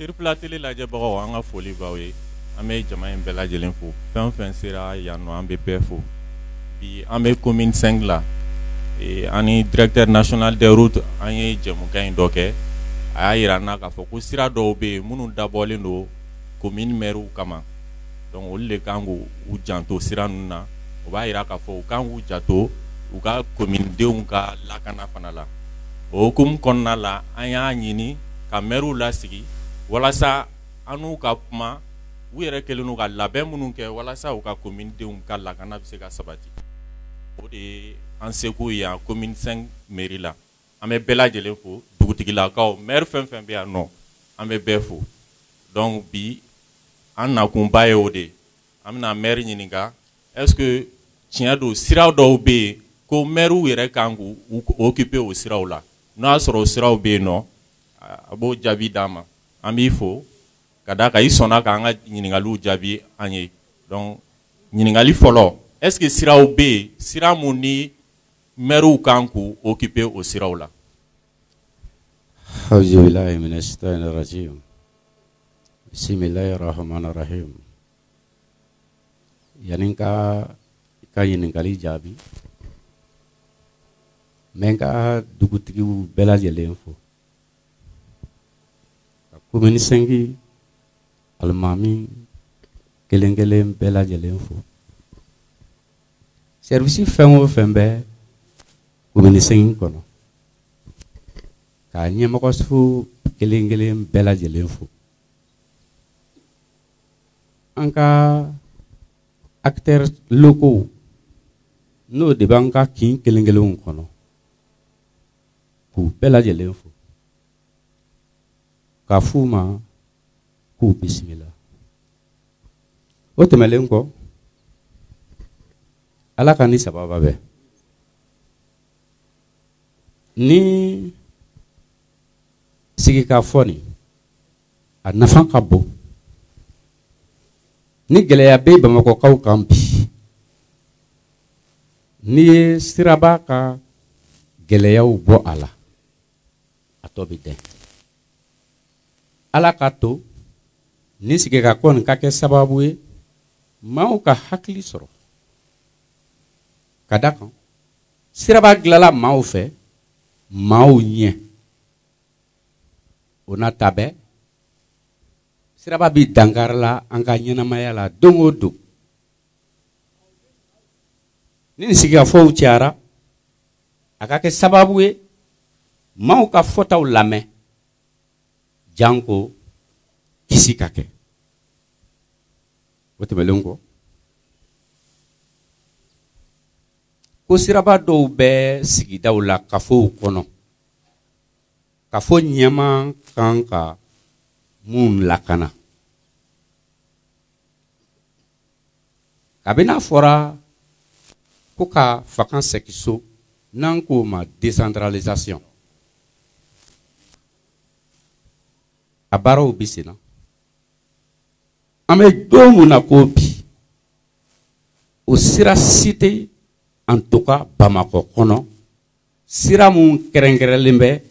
Terifila télé lajɛbagaw, an ka foli b'aw ye. An bɛ jama in bɛɛ lajɛlen fo. Fɛn o fɛn sera yan nɔ, an bɛ bɛɛ fo. Bi an bɛ commune 5 la. An ni directeur national des routes, an ye jɛmukan in dɔ kɛ. A y'a jira an na k'a fɔ ko sira dɔw bɛ yen minnu dabɔlen don commune maires kama. Donc olu de kan k'u janto sira ninnu na. O b'a jira k'a fɔ u kan k'u janto u ka commune denw ka lakana fana la. O hukumu kɔnɔna la, an y'a ɲini ka maires lasigi walasa an n'u ka kuma, u yɛrɛ kɛlen don ka labɛn minnu kɛ walasa u ka commune denw ka lakana bɛ se ka sabati. O de ye an seko ye yan commune 5 mairie la. An bɛ bɛɛ lajɛlen fo, dugutigilakaw, maire fɛn fɛn bɛ yan nɔ, an bɛ bɛɛ fo. Donc bi an nakunba ye o de ye. An bɛna maire ɲininka, est-ce que tiɲɛ don sira dɔw bɛ yen ko maires yɛrɛ kan k'u occuper o siraw la? N'o y'a sɔrɔ o siraw bɛ yen nɔ, a b'o jaabi d'an ma. An b'i fo ka d'a kan i sɔnna k'an ka ɲininkaliw jaabi an ye. Donc ɲininkali fɔlɔ, est-ce que siraw bɛ yen, sira mun ni maires kan k'u occuper o siraw la? Auzubillahi minash shaitanir rajim. Bismillahir rahmanir rahim. Yani ka ɲininkali jaabi, n bɛ n ka dugutigiw bɛɛ lajɛlen fo, ka commune 5 alimami kelen kelen bɛɛ lajɛlen fo. Service fɛn o fɛn bɛ commune 5 kɔnɔ, k'a ɲɛmɔgɔso kelen kelen bɛɛ lajɛlen fo. An ka acteurs locaux, n'o de b'an ka kin kelen kelenw kɔnɔ, k'u bɛɛ lajɛlen fo, k'a f'u ma k'u bisimila. O tɛmɛlen kɔ, Ala ka ni sababa bɛn. Ni sigikafɔ nin, a nafa ka bon. Ni gɛlɛya bɛ Bamakɔkaw kan bi, n'i ye siraba ka gɛlɛyaw bɔ a la, a tɔ bɛ dɛn. Ala k'a to ni sigikafɔ nin ka kɛ sababu ye maaw ka hakili sɔrɔ, ka da kan siraba dilanla maaw fɛ, maaw ɲɛ. O n'a ta bɛɛ, siraba bi dankari la an ka ɲɛnamaya la don o don. Ni nin sigikafɔw cayara, a ka kɛ sababu ye maaw ka fɔtaw lamɛn, janko kisi ka kɛ. O tɛmɛnen kɔ, ko siraba dɔw bɛ sigidaw la kafow kɔnɔ, kafo ɲɛmaa kan ka mun lakana. Kabini n'a fɔra ko ka fanga segin so, n'an k'o ma décentralisation, a baaraw bɛ sen na. An bɛ don mun na ko bi, o sira si tɛ en tout cas Bamakɔ kɔnɔ, sira mun kɛrɛnkɛrɛnlen bɛ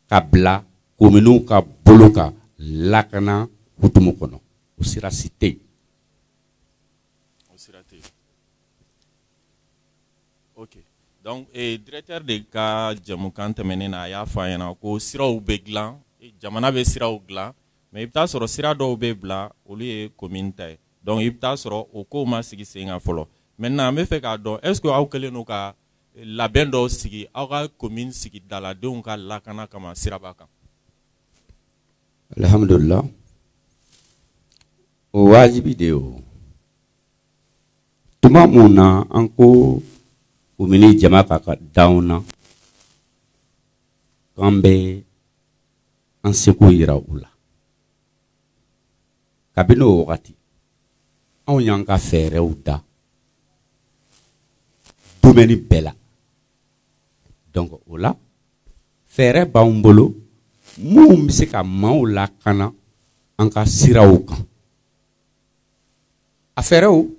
ka bila kominiw ka bolo kan lakana hukumu kɔnɔ, o sira si tɛ yen. O sira tɛ yen. Ok, donc directeur de ka jɛmukan tɛmɛnen na, a y'a fɔ an ɲɛna ko siraw bɛ dilan, jamana bɛ siraw dilan, mais i bɛ taa sɔrɔ sira dɔw bɛ bila, olu ye commune ta ye. Donc i bɛ taa sɔrɔ o kow ma sigi sen kan fɔlɔ. Maintenant an bɛ fɛ k'a dɔn, est ce que aw kɛlen don ka labɛn dɔw sigi aw ka commune sigidaladenw ka lakana kama siraba kan? Alhamdulillah, o wajibi de ye o. Tuma mun na an ko commune jama ka d'anw na, k'an bɛ an seko yira u la. Kabini o wagati, anw y'an ka fɛɛrɛw da domaine bɛɛ la. Donc o la, fɛɛrɛ b'anw bolo minnu bɛ se ka maaw lakana an ka siraw kan. A fɛɛrɛw,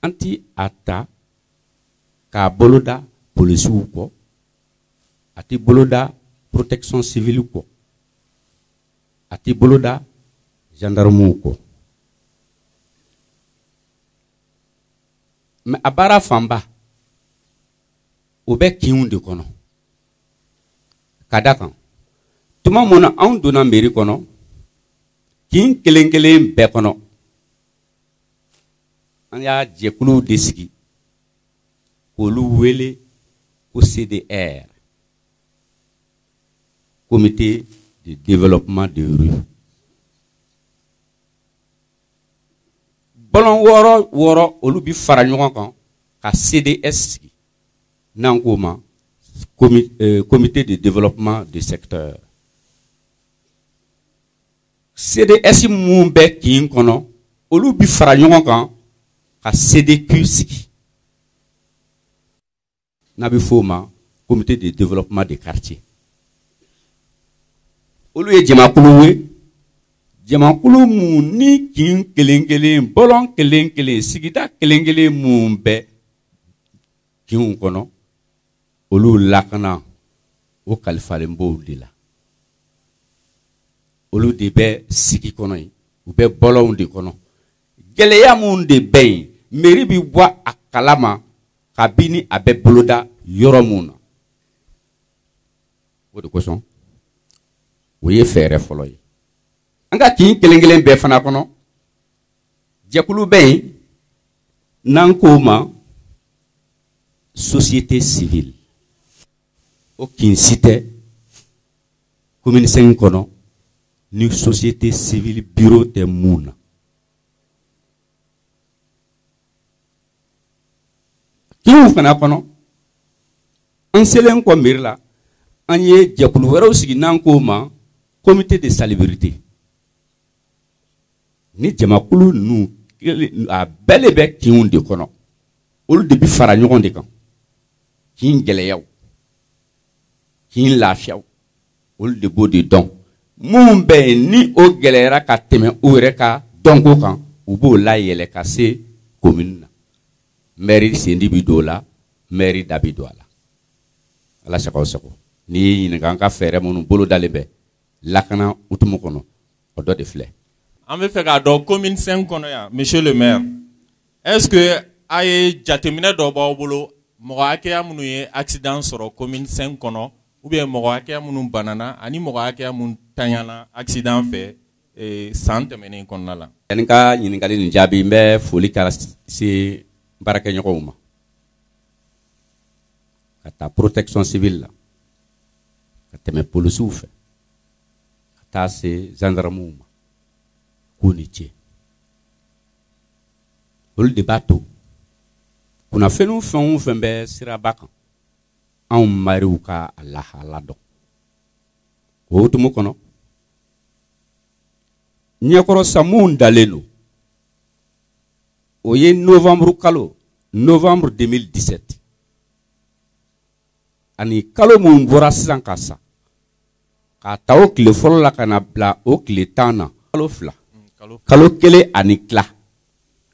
an ti a ta k'a boloda polisiw kɔ, a ti boloda protection civile kɔ, a t'i bolo da gendarmew kɔ. Mais a baara fanba o bɛ kinw de kɔnɔ. Ka da kan, tuma mun na anw donna mairie kɔnɔ, kin kelen kelen bɛɛ kɔnɔ, an y'a jɛkuluw de sigi k'olu wele ko CDR, Comité de développement de rue. Bɔlɔn wɔɔrɔ wɔɔrɔ olu bi fara ɲɔgɔn kan ka CDS sigi, n'an k'o ma Comité de développement de secteur. CDS mun bɛ kin kɔnɔ, olu bi fara ɲɔgɔn kan ka CDQ sigi, n'a bɛ f'o ma Comité de développement de quartier. Olu ye jamakulu ye, jamakulu mun ni kin kelen kelen, bɔlɔn kelen kelen, sigida kelen kelen mun bɛ kinw kɔnɔ, olu lakana o kalifalen b'o de la. Olu de bɛ sigi kɔnɔ yen, u bɛ bɔlɔnw de kɔnɔ. Gɛlɛya mun de bɛ yen, mairie bi bɔ a kalama kabini a bɛ boloda yɔrɔ mun na. O de kosɔn o ye fɛɛrɛ fɔlɔ ye. An ka kin kelen kelen bɛɛ fana kɔnɔ, jɛkulu bɛ yen n'an k'o ma société civile. O kin si tɛ commune 5 kɔnɔ ni société civile bureau tɛ mun na. Kinw fana kɔnɔ, an selen kɔ mairie la, an ye jɛkulu wɛrɛw sigi n'an k'o ma comité de salubrité. Ni jamakulu ninnu a bɛɛ de bɛ kinw de kɔnɔ, olu de bi fara ɲɔgɔn de kan. Kin gɛlɛyaw, kin lafiyaw, olu de b'o de dɔn. Mun bɛ yen ni o gɛlɛyara ka tɛmɛ u yɛrɛ ka dɔnko kan, u b'o layɛlɛ ka se commune na. Mairie sendi bi don o la, mairie da bi don a la. Ala sago sago. N'i y'i ɲininka an ka fɛɛrɛ minnu bolo dalen bɛ lakana hukumu kɔnɔ, o dɔ de filɛ. An bɛ fɛ k'a dɔn commune 5 kɔnɔ yan, monsieur le maire, est-ce que a ye jateminɛ dɔ b'aw bolo mɔgɔ hakɛya minnu ye accident sɔrɔ commune 5 kɔnɔ, ou bien mɔgɔ hakɛya minnu banana ani mɔgɔ hakɛya minnu tanyana accident fɛ san tɛmɛnen kɔnɔna la? Yanni n ka ɲininkali nin jaabi, n bɛ foli ka se n baarakɛɲɔgɔnw ma, ka taa protection civile la, ka tɛmɛ polisiw fɛ, ka taa se gendarmew ma, k'u ni ce. Olu de b'a to kunnafoniw fɛn o fɛn bɛ siraba kan, anw mariw ka a lahala dɔn. O hukumu kɔnɔ, ɲɛkɔrɔ sa mun dalen don, o ye novembre kalo, novembre 2017, ani kalo mun bɔra sisan ka sa, k'a ta o tile fɔlɔ la ka na bila o tile 10 na, kalo 2, kalo 1 ani tila,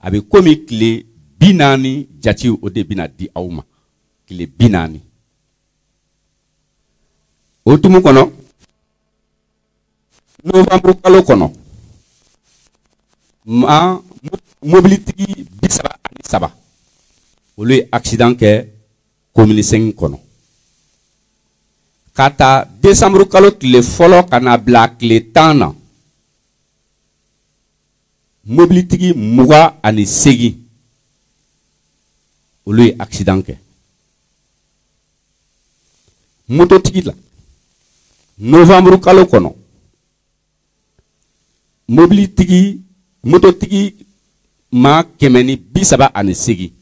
a bɛ komi tile 40 jate, o de bɛna di aw ma, tile 40. O hukumu kɔnɔ, novembre kalo kɔnɔ, maa mobilitigi 33, olu ye accident kɛ commune 5 kɔnɔ. Ka ta décembre kalo tile fɔlɔ ka na bila tile 10 na, mobilitigi 28, olu ye accident kɛ. Mototigi la, novembre kalo kɔnɔ, mobilitigi, mototigi maa 138,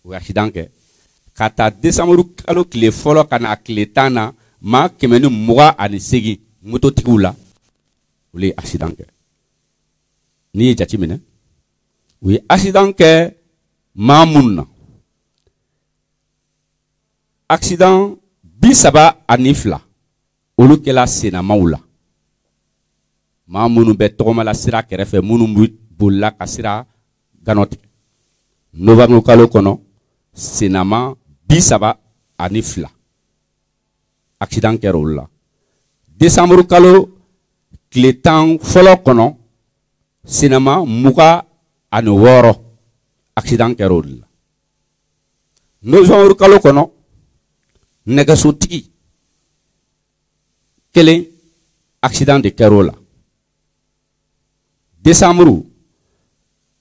o ye accident kɛ. Ka taa décembre kalo tile fɔlɔ ka na tile 10 na, maa 128 mototigiw la, olu ye accident kɛ. N'i ye jate minɛ, u ye accident kɛ maa minnu na, accident 32, olu kɛla sennamaw la. Maa minnu bɛ tɔgɔma la sira kɛrɛfɛ, minnu bɛ bolila ka sira ganɔ tigɛ. Novembre kalo kɔnɔ, sennama 32. Accident kɛra olu la. Décembre kalo tile 10 fɔlɔ kɔnɔ, sinama 26 accident kɛra olu la. Novembre kalo kɔnɔ, nɛgɛsotigi kelen accident de kɛra o la. Décembre,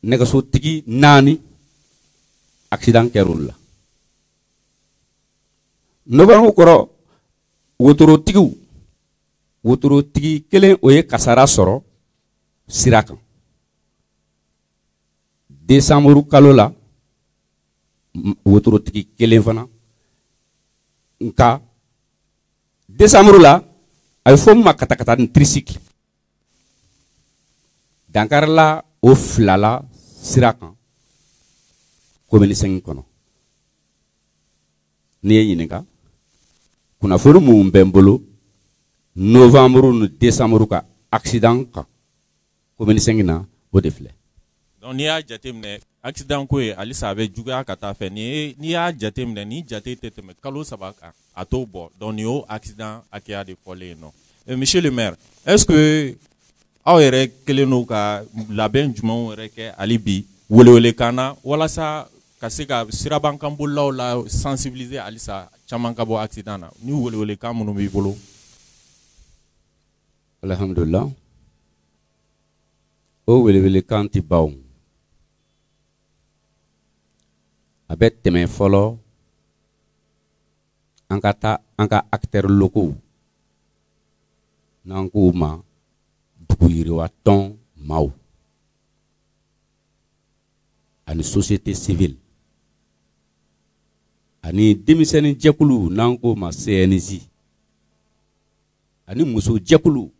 nɛgɛsotigi 4 accident kɛra olu la. Novembre kɔrɔ, wotorotigi kelen o ye kasara sɔrɔ sira kan. Décembre kalo la, wotorotigi kelen fana. Nka décembre la, a bɛ fɔ min ma katakata ni tricycle. Dankarila o fila la sira kan commune 5 kɔnɔ. N'i ye ɲininka, kunnafoni mun bɛ n bolo novembre ni décembre ka accident kan commune 5 na, o de filɛ. Donc n'i y'a jateminɛ, accident ko ye halisa a bɛ juguya ka taa fɛ. N'i y'a jateminɛ, ni jate tɛ tɛmɛ kalo 3 kan, a t'o bɔ. Donc nin y'o accident hakɛya de fɔlen ye nɔ. Monsieur le maire, est-ce que aw yɛrɛ kɛlen don ka labɛn jumɛnw yɛrɛ kɛ hali bi welewelekan na walasa ka se ka sirabakanbolilaw la sensibiliser halisa caman ka bɔ accident na, ni welewelekan minnu b'i bolo? Alhamdulillah, o welewelekan tɛ ban o. A bɛ tɛmɛ fɔlɔ an ka taa an ka acteurs locaux, n'an k'o ma dugu yiriwa tɔn maaw ani société civile ani denmisɛnnin jɛkulu, n'an k'o ma CNJ, ani muso jɛkulu,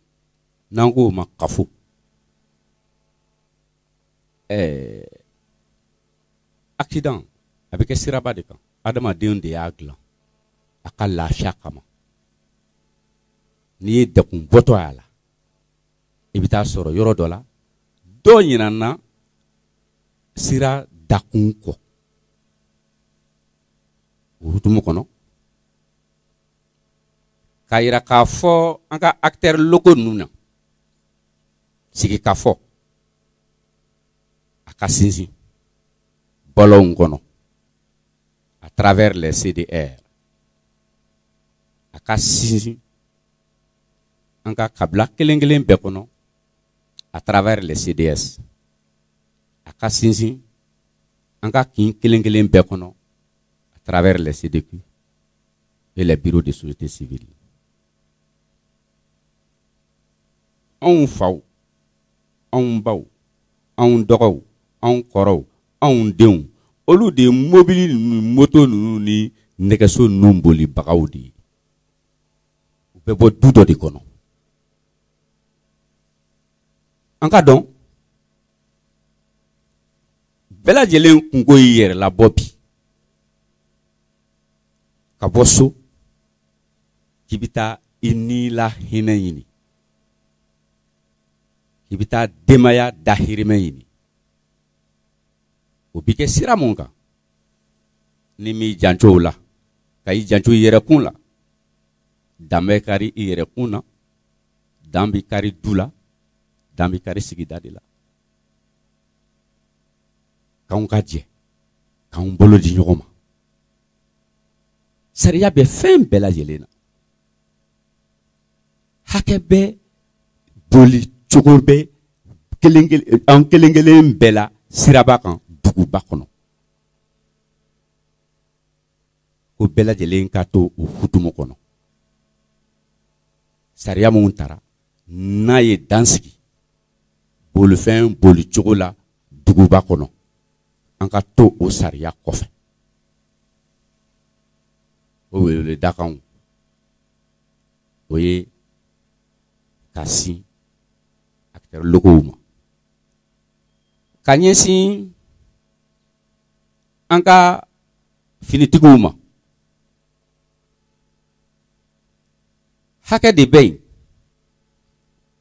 n'an k'o ma kafo. Accident a bɛ kɛ siraba de kan, adamadenw de y'a dilan a ka lafiya kama. N'i ye degun bɔtɔ a la, i bɛ taa sɔrɔ yɔrɔ dɔ la dɔ ɲinana sira dakun kɔ. O hukumu kɔnɔ, k'a yira k'a fɔ an ka acteurs locaux ninnu na, sigi ka fɔ a ka sinsin bɔlɔnw kɔnɔ à travers les CDR, a ka sinsin an ka kabila kelen kelen bɛɛ kɔnɔ à travers les CDS, a ka sinsin an ka kin kelen kelen bɛɛ kɔnɔ à travers les CDQ et les bureaux de société civile. Anw faw, anw baw, anw dɔgɔw, anw kɔrɔw, anw denw, olu de ye mobili ninnu, moto ninnu ni nɛgɛso ninnu bolibagaw de ye. U bɛ bɔ du dɔ de kɔnɔ. An ka dɔn bɛɛ lajɛlen kungo y'i yɛrɛ labɔ bi ka bɔ so k'i bɛ taa i ni la hinɛ ɲini, k'i bɛ taa denbaya dahirimɛ ɲini. O bɛ kɛ sira mun kan, ni m'i janto o la, ka i janto i yɛrɛkun la, dan bɛ kari i yɛrɛkun na, dan bɛ kari du la, dan bɛ kari sigida de la. K'anw ka jɛ k'anw bolo di ɲɔgɔn ma. Sariya bɛ fɛn bɛɛ lajɛlen na, hakɛ bɛ boli cogo bɛ kelen kelen an kelen kelen bɛɛ la siraba kan duguba kɔnɔ. Ko bɛɛ lajɛlen ka to o hukumu kɔnɔ. Sariya mun tara n'a ye dan sigi bolifɛn boli cogo la duguba kɔnɔ, an ka to o sariya kɔfɛ. O welewele dakanw o ye ka sin acteurs locaux ma, ka ɲɛsin an ka finitigiw ma. Hakɛ de bɛ yen,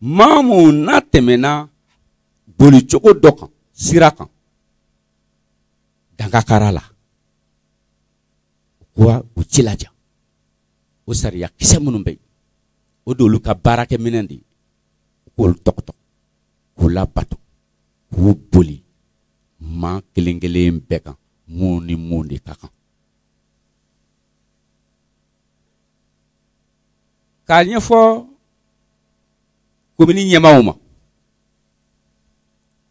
maa mun n'a tɛmɛna bolicogo dɔ kan sira kan, danga kara la, u ka u jilaja. O sariya kisɛ minnu bɛ yen, o de olu ka baarakɛminɛn de ye, u k'olu tɔgɔtɔ, k'u labato, k'u boli maa kelen kelen bɛɛ kan, mun ni mun de ka kan. K'a ɲɛfɔ komini ɲɛmaaw ma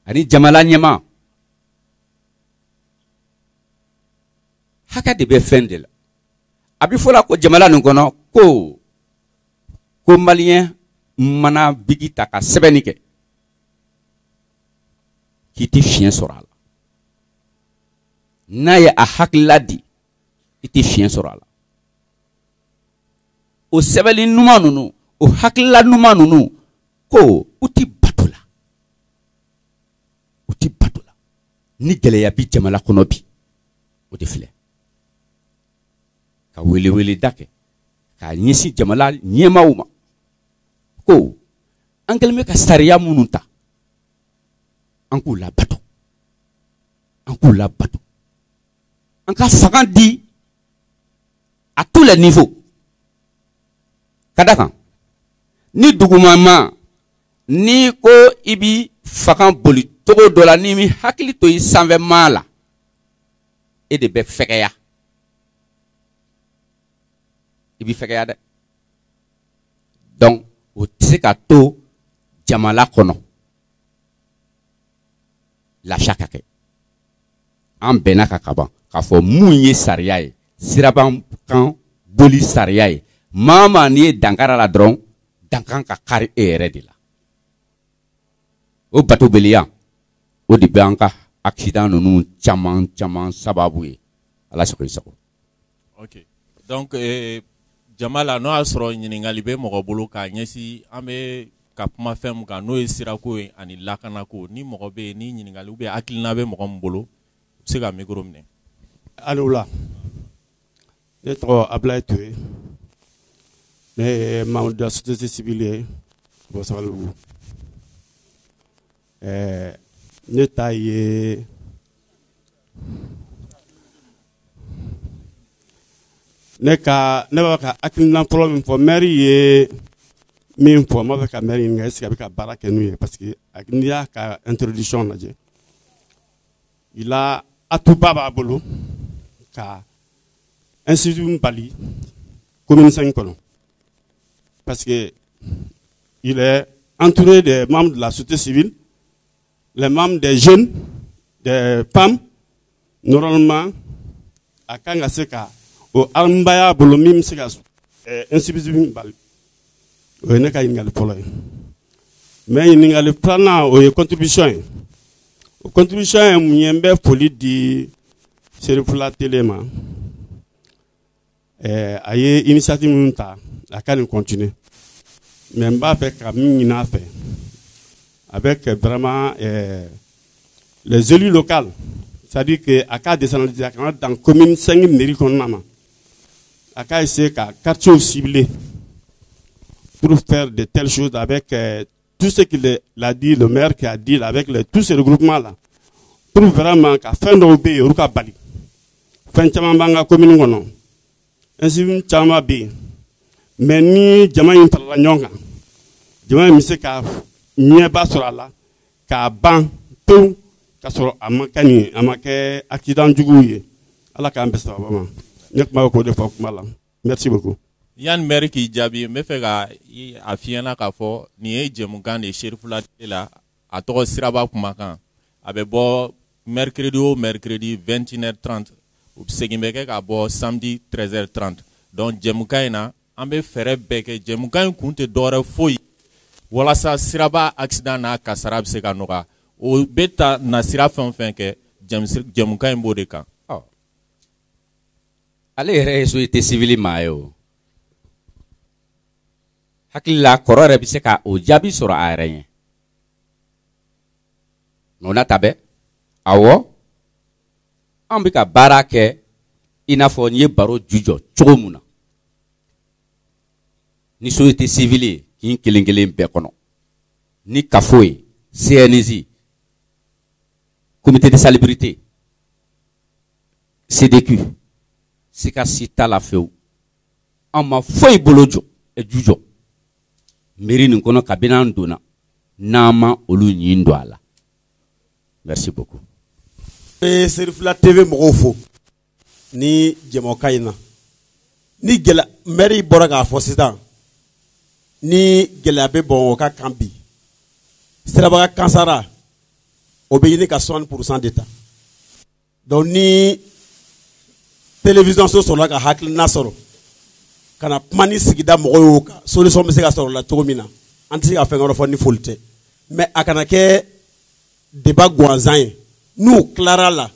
ani jamana ɲɛmaa, hakɛ de bɛ fɛn de la. A bɛ fɔla ko jamana nin kɔnɔ ko maliyɛn mana bigi ta ka sɛbɛnni kɛ k'i tɛ fiɲɛ sɔrɔ a la. N'a ye a hakilila di, i tɛ fiɲɛ sɔrɔ a la. O sɛbɛnni ɲuman ninnu, o hakilila ɲuman ninnu, ko u tɛ bato la, u tɛ bato la. Ni gɛlɛya bi jamana kɔnɔ bi, o de filɛ. Ka weleweleda kɛ k'a ɲɛsin jamana ɲɛmaaw ma ko an kɛlen bɛ ka sariya minnu ta, an k'u labato, an k'u labato, an ka fanga di à tous les niveaux. Ka da kan, ni dugumama n'i ko i bi fanga boli cogo dɔ la, n'i m'i hakili to i sanfɛ maa la, e de bɛ fɛgɛya, i b'i fɛgɛya dɛ. Donc o tɛ se ka to jamana kɔnɔ lafiya ka kɛ. An bɛnna ka kaban k'a fɔ mun ye sariya ye, siraban kan boli sariya ye. Maa maa n'i ye dankara la dɔrɔn, dankan ka kari e yɛrɛ de la. O batobaliya, o de bɛ an ka accident ninnu caman caman sababu ye. Ala sago i sago. Ok, donc jama la, n'o y'a sɔrɔ ɲininkali bɛ mɔgɔ bolo k'a ɲɛsin an bɛ ka kuma fɛn min kan, n'o ye sirako ye ani lakanako, ni mɔgɔ bɛ yen ni ɲininkali ou bien hakilina bɛ mɔgɔ min bolo, u bɛ se ka micro minɛ. Allo la, ne tɔgɔ Ablaye Touré, ne ye membre de la société civile ye ka bɔ Sabalibugu. Ne ta ye ne ka ne b'a ka hakilina fɔlɔ min fɔ, maire ye min fɔ, n b'a fɛ ka maire ɲininka est ce que a bɛ ka baara kɛ n'u ye, parce que n'i y'a ka introduction lajɛ, il a atuba b'a bolo ka institut bali commune 5 kɔnɔ, parce que il est entouré des membres de la société civile, les membres des jeunes, des femmes. Normalement a kan ka se ka o armebaya bolo min bɛ se ka incivisme bali. O ye ne ka ɲininkali fɔlɔ ye. Mais ɲininkali filanan, o ye contribution ye. O contribution ye mun ye? N bɛ foli di Serifula Tele ma. A ye initiative min ta, a ka nin continuer. Mais n b'a fɛ ka min ɲini a fɛ, avec vraiment les élus locaux, c'est-à-dire que a k'a décentraliser, a kana dan commune 5 mairie kɔnɔna na, a k'a essayer ka quartier cibler pour faire de telles choses avec tout ce qu'il a dit, le maire qui a dit, avec tous ces regroupements-là, pour vraiment ka fɛn dɔw bɛ yen, olu ka bali. Fɛn caman b'an ka commune kɔnɔ, institut caman bɛ yen, mais ni jama in farala ɲɔgɔn kan, jama in bɛ se ka ɲɛba sɔrɔ a la k'a ban pewu, k'a sɔrɔ a ma kɛ nin, a ma kɛ accident juguw ye. Ala k'an bɛn sababa ma. Ne tun b'a fɛ k'o de fɔ kuma la. Merci beaucoup. Yanni maire k'i jaabi, n bɛ fɛ ka a f'i ɲɛna k'a fɔ nin ye jɛmukan de ye Serifula Tele la, a tɔgɔ Siraba Kumakan. A bɛ bɔ mercredi o mercredi 21h30, o segin bɛ kɛ ka bɔ samedi 13h30. Donc jɛmukan in na, an bɛ fɛɛrɛ bɛɛ kɛ. Jɛmukan in kun tɛ dɔwɛrɛ foyi walasa siraba accident n'a kasara bɛ se ka nɔgɔya. O bɛ ta nasira fɛn o fɛn kɛ, jɛmukan in b'o de kan. Ale yɛrɛ ye société civile maa ye. O hakili la, kɔrɔ yɛrɛ bɛ se ka o jaabi sɔrɔ a yɛrɛ ɲɛ. Mɛ o n'a ta bɛɛ, awɔ, an bɛ ka baara kɛ i n'a fɔ n ye baro ju jɔ cogo mun na ni société civile ye kin kelen kelen bɛɛ kɔnɔ, ni CAFO ye, CNJ, comité de salubrité, CDQ, sika si t'a la fewu. An ma foyi bolo jɔ ju jɔ mairie nin kɔnɔ kabini an donna n'an ma olu ɲin don a la. Merci beaucoup. N bɛ Serifila TV mɔgɔw fo ni jɛmɔka in na. Ni gɛlɛya maire bɔra k'a fɔ sisan, ni gɛlɛya bɛ Bamakɔ ka kan bi, sirabaga kansara o bɛ ɲini ka 60% de ta. Donc ni télévision so sɔrɔla ka hakilina sɔrɔ ka na kuma ni sigida mɔgɔw ye o kan, solution bɛ se ka sɔrɔ o la cogo min na, an tɛ se ka fɛn wɛrɛ fɔ ni foli tɛ. Mais a kana kɛ débat gansan ye. N'u tilara la,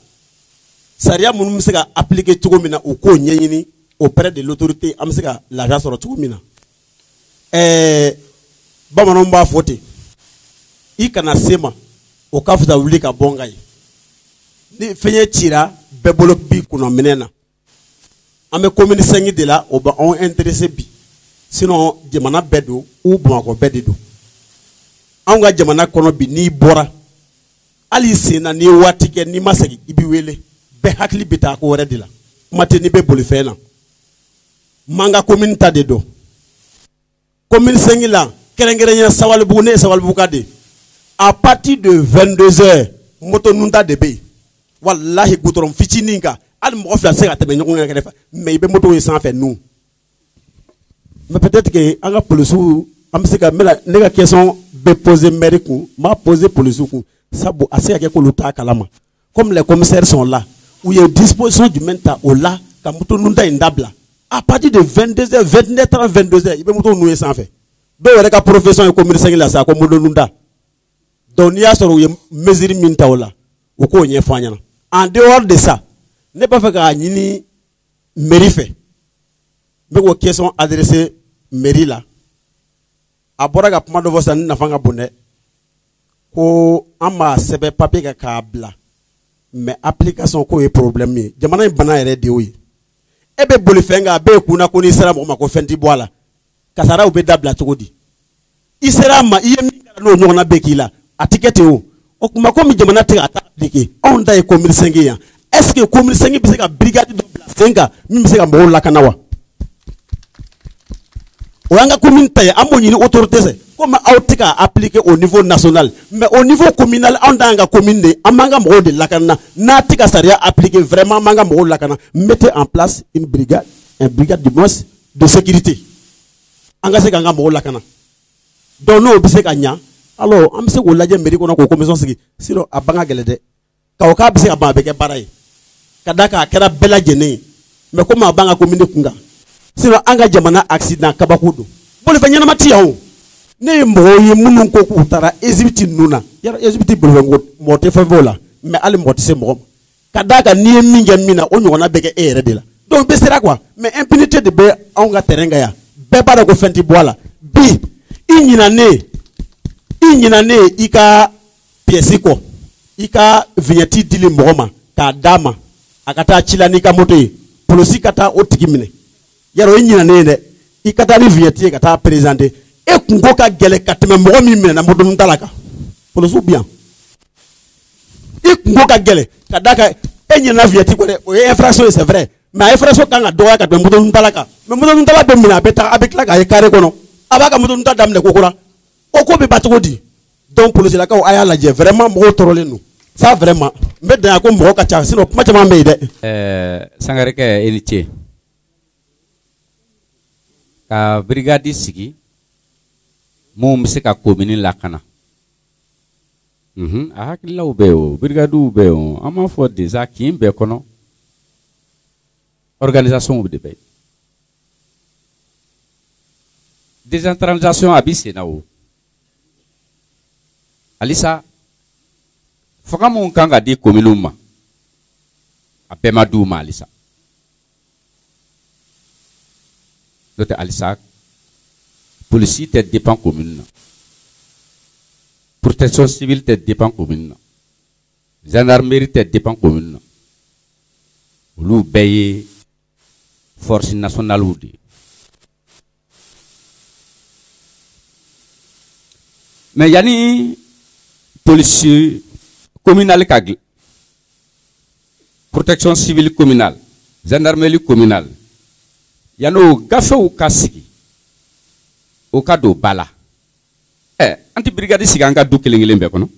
sariya minnu bɛ se ka appliquer cogo min na, u k'o ɲɛɲini auprès de l'autorité, an bɛ se ka lafiya sɔrɔ cogo min na. Bamananw b'a fɔ ten, i kana se ma o ka fisa wuli ka bɔ n kan ye. Ni fɛn cira bɛɛ bolo b'i kunna minɛn na. An bɛ commune 5 de la, o bɛ anw intéressé bi. Sinon jamana bɛɛ don ou Bamakɔ bɛɛ de don. Anw ka jamana kɔnɔ bi, n'i bɔra hali sen na, n'i ye waati kɛ n'i ma segin, i b'i wele. Bɛɛ hakili bɛ taa ko wɛrɛ de la. Kuma tɛ n'i bɛ bolifɛn na. M'an ka commune ta de dɔn. Commune 5 la, kɛrɛnkɛrɛnnenya Sabalibugu, ne ye Sabalibugu ka de ye. À partir de 22 heures, moto nunta de bɛ yen. Walahi goudron fitinin kan, hali mɔgɔ fila tɛ se ka tɛmɛ ɲɔgɔn kan kɛrɛfɛ, mais i bɛ moto ye sanfɛ nun. Mais peut-être que an ka polisiw, an bɛ se ka, n bɛna ne ka question bɛ poser maire kun, n b'a poser polisiw kun, sabu a se ka kɛ k'olu t'a kalama. Comme les commissaires sont là, u ye disposition jumɛn ta o la ka moto nunta in dabila? À partir de 22 heures, 21 h 30, 22 heures, i bɛ moto ninnu ye sanfɛ. Dɔw yɛrɛ ka profession ye commune 5 la sa, ko moto nunta. Donc n'i y'a sɔrɔ u ye mesure min ta o la, u k'o ɲɛfɔ an ɲɛna. En dehors de ça, ne b'a fɛ k'a ɲini mairie fɛ. N bɛ k'o question adresser mairie la. A bɔra ka kuma dɔ fɔ sisan, ni nafa ka bon dɛ. Ko an b'a sɛbɛn papier kan k'a bila, mais application k'o ye problème ye. Jamana in bana yɛrɛ de y'o ye. E bɛ boli fɛn kan, a b'e kunna ko n'i sera mɔgɔ ma ko fɛn t'i bɔ a la. Kasaraw bɛ dabila cogo di? I sera a ma, i ye min kɛ n'o ɲɔgɔnna bɛ k'i la, a tɛ kɛ ten o. O tuma komi jamana tɛ ka taa appliquer, anw ta ye commune 5 ye yan. Est-ce que commune 5 bɛ se ka brigade dɔ bila sen kan min bɛ se ka mɔgɔw lakana wa? O y'an ka commune ta ye, an b'o ɲini autorité fɛ. Komi aw tɛ ka appliquer au niveau national, mais au niveau communal, anw ta y'an ka commune de ye, an b'an ka mɔgɔw de lakana. N'a tɛ ka sariya appliquer, vraiment an b'an ka mɔgɔw lakana. Mettez en place une brigade, une brigade du moins de sécurité. An ka se k'an ka mɔgɔw lakana. Donc n'o bɛ se ka ɲa, alors an bɛ se k'o lajɛ mairie kɔnɔ k'o commission sigi. Sinon a ban ka gɛlɛn dɛ. K'a fɔ k'a bɛ se ka ban, a bɛ kɛ baara ye. Ka d'a kan a kɛra bɛɛ lajɛlen ye. Mais komi a b'an ka commune kun kan. Sinon an ka jamana accident kabako don. Bolifɛn ɲɛnama tɛ yan o. Ne ye mɔgɔw ye minnu ko k'u taara Égypte ninnu na. Yarɔ Égypte bolifɛn ko mɔgɔ tɛ fɛn fɔ o la. Mais hali mɔgɔ tɛ se mɔgɔ ma. Ka d'a kan n'i ye min kɛ min na, o ɲɔgɔnna bɛ kɛ e yɛrɛ de la. Donc bɛɛ sera quoi. Mais impunité de bɛ anw ka terrain kan yan. Bɛɛ b'a dɔn ko fɛn tɛ bɔ a la. Bi i ɲinanen i ka pièce kɔ, i ka vignette dili mɔgɔ ma k'a d'a ma, a ka taa ci la n'i ka moto ye, polisi ka taa o tigi minɛ. Yarɔ o ye ɲinanen ye dɛ. I ka taa ni vignette ye ka taa présenter. E kunko ka gɛlɛn ka tɛmɛ mɔgɔ min minɛna moto ta la kan. Polisiw bi yan. I kunko ka gɛlɛn ka d'a kan e ɲinɛna vignette kɔ dɛ, o ye infraction ye, c'est vrai. Mais a infraction kan ka dɔgɔya ka tɛmɛ moto ta la kan. Mais moto ta la bɛ minɛ, a bɛ taa, a bɛ tila k'a ye carré kɔnɔ. A b'a ka moto ta daminɛ ko kura. O ko bɛ ban cogo di? Donc polisilakaw a y'a lajɛ, vraiment mɔgɔw tɔɔrɔlen don. Ça vraiment, n bɛ dan yan ko mɔgɔ ka ca, sinon kuma caman bɛ yen dɛ. Sangarekɛ, i ni ce. Ka brigade sigi mun bɛ se ka commune lakana. A hakililaw bɛ yen o, brigades bɛ yen o. An b'a fɔ déjà kin bɛɛ kɔnɔ, organisation de bɛ yen. Décentralisation a bɛ sen na o. Halisa fanga mun kan ka di communes ma, a bɛɛ ma d'u ma halisa. N'o tɛ halisa polisi tɛ dépend commune na, protection civile tɛ dépend commune na, gendarmerie tɛ dépend commune na. Olu bɛɛ ye force nationale de ye. Mais yanni polisi communale ka dilan, protection civile communale, gendarmerie communale, Yan'o gafew ka sigi, o ka don ba la. An tɛ brigade sigi an ka du kelen kelen bɛɛ kɔnɔ.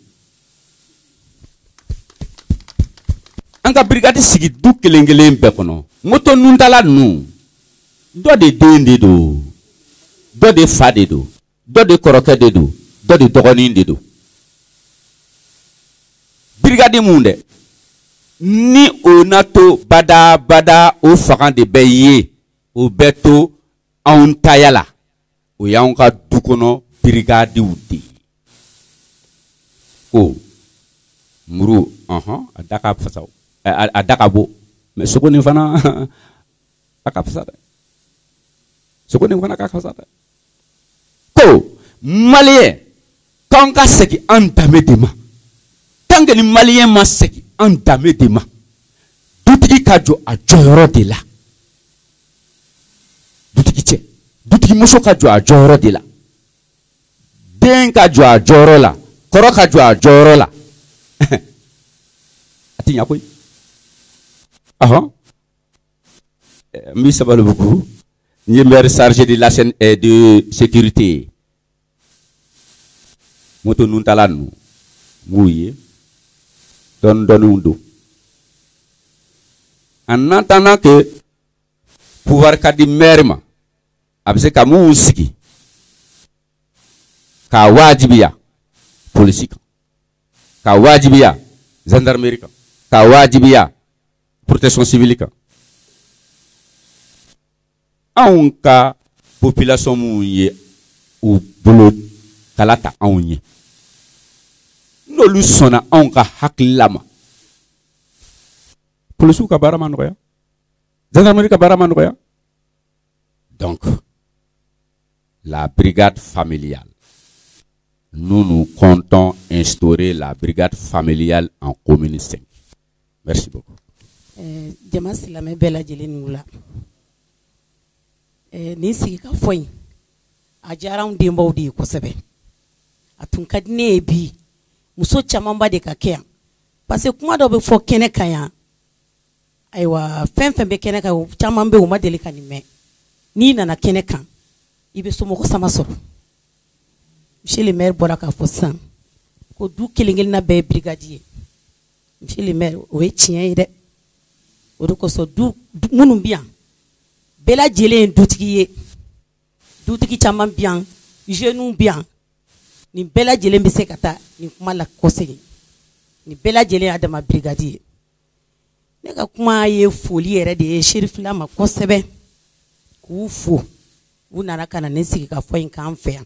An ka brigade sigi du kelen kelen bɛɛ kɔnɔ. Moto nuntala ninnu, dɔ de den de don, dɔ de fa de don, dɔ de kɔrɔkɛ de don, dɔ de dɔgɔnin de don. Brigade mun dɛ, ni o na to badabada, o fanga de bɛ ye, o bɛ to anw taya la. O y'anw ka du kɔnɔ brigadiw de ye. Ko muru, a da ka fasa, a da ka bon, mɛ sogo nin fana a ka fisa dɛ, sogo nin fana ka fisa dɛ. Ko maliyɛn k'an ka segin an danbe de ma. Tant que ni maliyɛn ma segin an danbe de ma, dutigi ka jɔ a jɔyɔrɔ de la, dutigi cɛ, dutigi muso ka jɔ a jɔyɔrɔ de la, den ka jɔ a jɔyɔrɔ la, kɔrɔ ka jɔ a jɔyɔrɔ la. A ti ɲa koyi. N b'i Sabalibugu, n ye maire chargé de la chaîne de sécurité ye. Moto nuntala ninnu, n b'u ye dɔɔni dɔɔniw don. En attendant que pouvoir ka di maire ma, a bɛ se ka mun sigi k'a wajibiya polisi kan, k'a wajibiya gendarmerie kan, k'a wajibiya protection civile kan. Anw ka population mun ye u bolo kala ta anw ye, n'olu sɔnna anw ka hakilila ma, polisiw ka baara ma nɔgɔya, gendarmerie ka baara ma nɔgɔya. Donc la brigade familiale, nous nous comptons instaurer la brigade familiale en commune 5. Merci beaucoup. Jama silamɛ bɛɛ lajɛlen ni wula. Nin sigikafɔ in a diyara anw denbaw de ye kosɛbɛ. A tun ka di ne ye bi muso camanba de ka kɛ yan, parce que kuma dɔ bɛ fɔ kɛnɛ kan yan. Ayiwa, fɛn fɛn bɛ kɛnɛ kan, caman bɛ yen u ma deli ka nin mɛn. N'i nana kɛnɛ kan, i bɛ somɔgɔ sama sɔrɔ. Monsieur le maire bɔra k'a fɔ sisan ko du kelen kelenna bɛɛ ye brigade ye. Monsieur le maire, o ye tiɲɛ ye dɛ. O de kosɔn du minnu bɛ yan, bɛɛ lajɛlen ye dutigi ye. Dutigi caman bɛ yan, jeunes bɛ yan. Nin bɛɛ lajɛlen bɛ se ka taa nin kuma la kɔsegin. Nin bɛɛ lajɛlen y'a dama brigade ye. Ne ka kuma ye foli yɛrɛ de ye Serifila ma kosɛbɛ, k'u fo. U nana ka na nin sigikafɔ in k'an fɛ yan.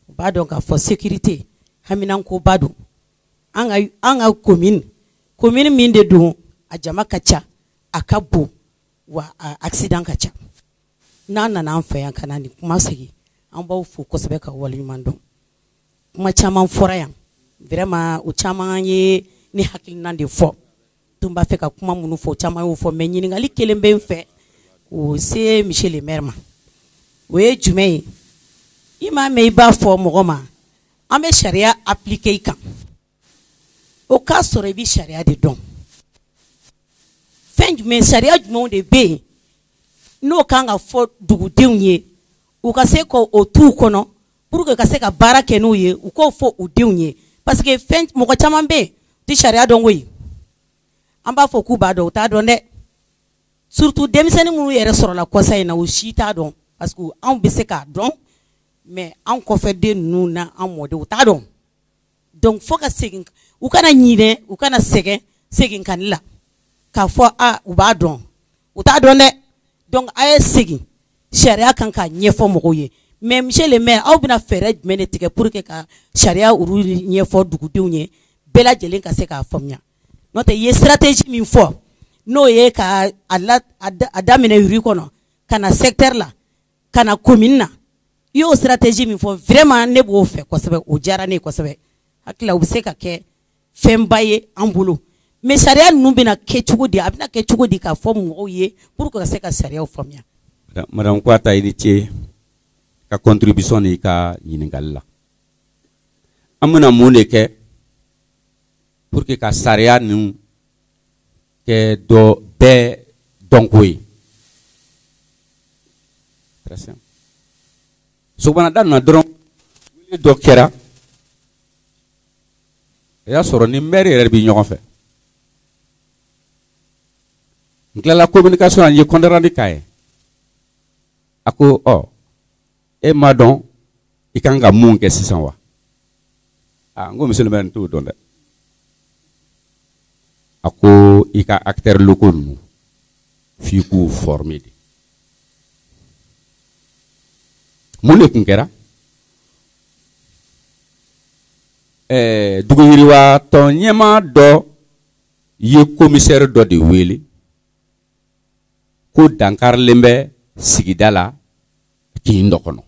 U b'a dɔn k'a fɔ sécurité haminankoba don. An ka commune min de don, a jama ka ca, a ka bon, wa a accident ka ca. N'a nana an fɛ yan ka na nin kuma sigi, an b'aw fo kosɛbɛ ka waleɲuman dɔn. Kuma caman fɔra yan, vraiment o caman ye ne hakilina de fɔ. Tun b'a fɛ ka kuma minnu fɔ, o caman y'o fɔ, mais ɲininkali kelen bɛ n fɛ k'o se monsieur le maire ma. O ye jumɛn ye? I m'a mɛn i b'a fɔ mɔgɔ ma, an bɛ sariya appliquer i kan. O k'a sɔrɔ i bɛ sariya de dɔn. Fɛn jumɛn, sariya jumɛnw de bɛ yen n'o kan ka fɔ dugudenw ye, u ka se k'o t'u kɔnɔ pour que ka se ka baara kɛ n'u ye, u k'o fɔ u denw ye. Parce que fɛn mɔgɔ caman bɛ yen, u tɛ sariya dɔn koyi. An b'a fɔ k'u b'a dɔn, u t'a dɔn dɛ. Surtout denmisɛnnin minnu yɛrɛ sɔrɔla kɔsa in na, u si t'a dɔn. Parce que anw bɛ se k'a dɔn, mais anw kɔfɛ den ninnu na an mɔdenw u t'a dɔn. Donc fo ka segin, u kana ɲinɛ, u kana sɛgɛn segin kanni la k'a fɔ a u b'a dɔn, u t'a dɔn dɛ. Donc a ye segin sariya kan k'a ɲɛfɔ mɔgɔw ye. Mais monsieur le maire, aw bɛna fɛɛrɛ jumɛn de tigɛ pour que ka sariya olu ɲɛfɔ dugudenw ye, bɛɛ lajɛlen ka se k'a faamuya? N'o tɛ, i ye stratégie min fɔ, n'o ye ka a daminɛ rue kɔnɔ, ka na secteur la, ka na commune na, i y'o stratégie min fɔ, vraiment ne b'o fɛ kosɛbɛ, o diyara ne ye kosɛbɛ. Hakili la o bɛ se ka kɛ fɛnba ye an bolo. Mais sariya ninnu bɛna kɛ cogo di? A bɛna kɛ cogo di k'a fɔ mɔgɔw ye pour que ka se ka sariyaw faamuya? Madame Kouatta, i ni ce ka contribution n'i ka ɲininkali la. An bɛna mun de kɛ pour que ka sariya ninnu kɛ dɔ bɛɛ dɔnko ye? très simple. Sɔgɔmada nana dɔrɔn, wele dɔ kɛra, o y'a sɔrɔ ni maire yɛrɛ bɛ ɲɔgɔn fɛ. N tilala communication na, n ye compte rendu k'a ye. A ko ɔ, e m'a dɔn i kan ka mun kɛ sisan wa? Aa, n ko monsieur le maire, n t'o dɔn dɛ. A ko i ka acteurs locaux ninnu, f'i k'u former de. Mun de tun kɛra? Dugu yiriwa tɔn ɲɛmaa dɔ ye commissaire dɔ de wele ko dankarilen bɛ sigida la kin dɔ kɔnɔ.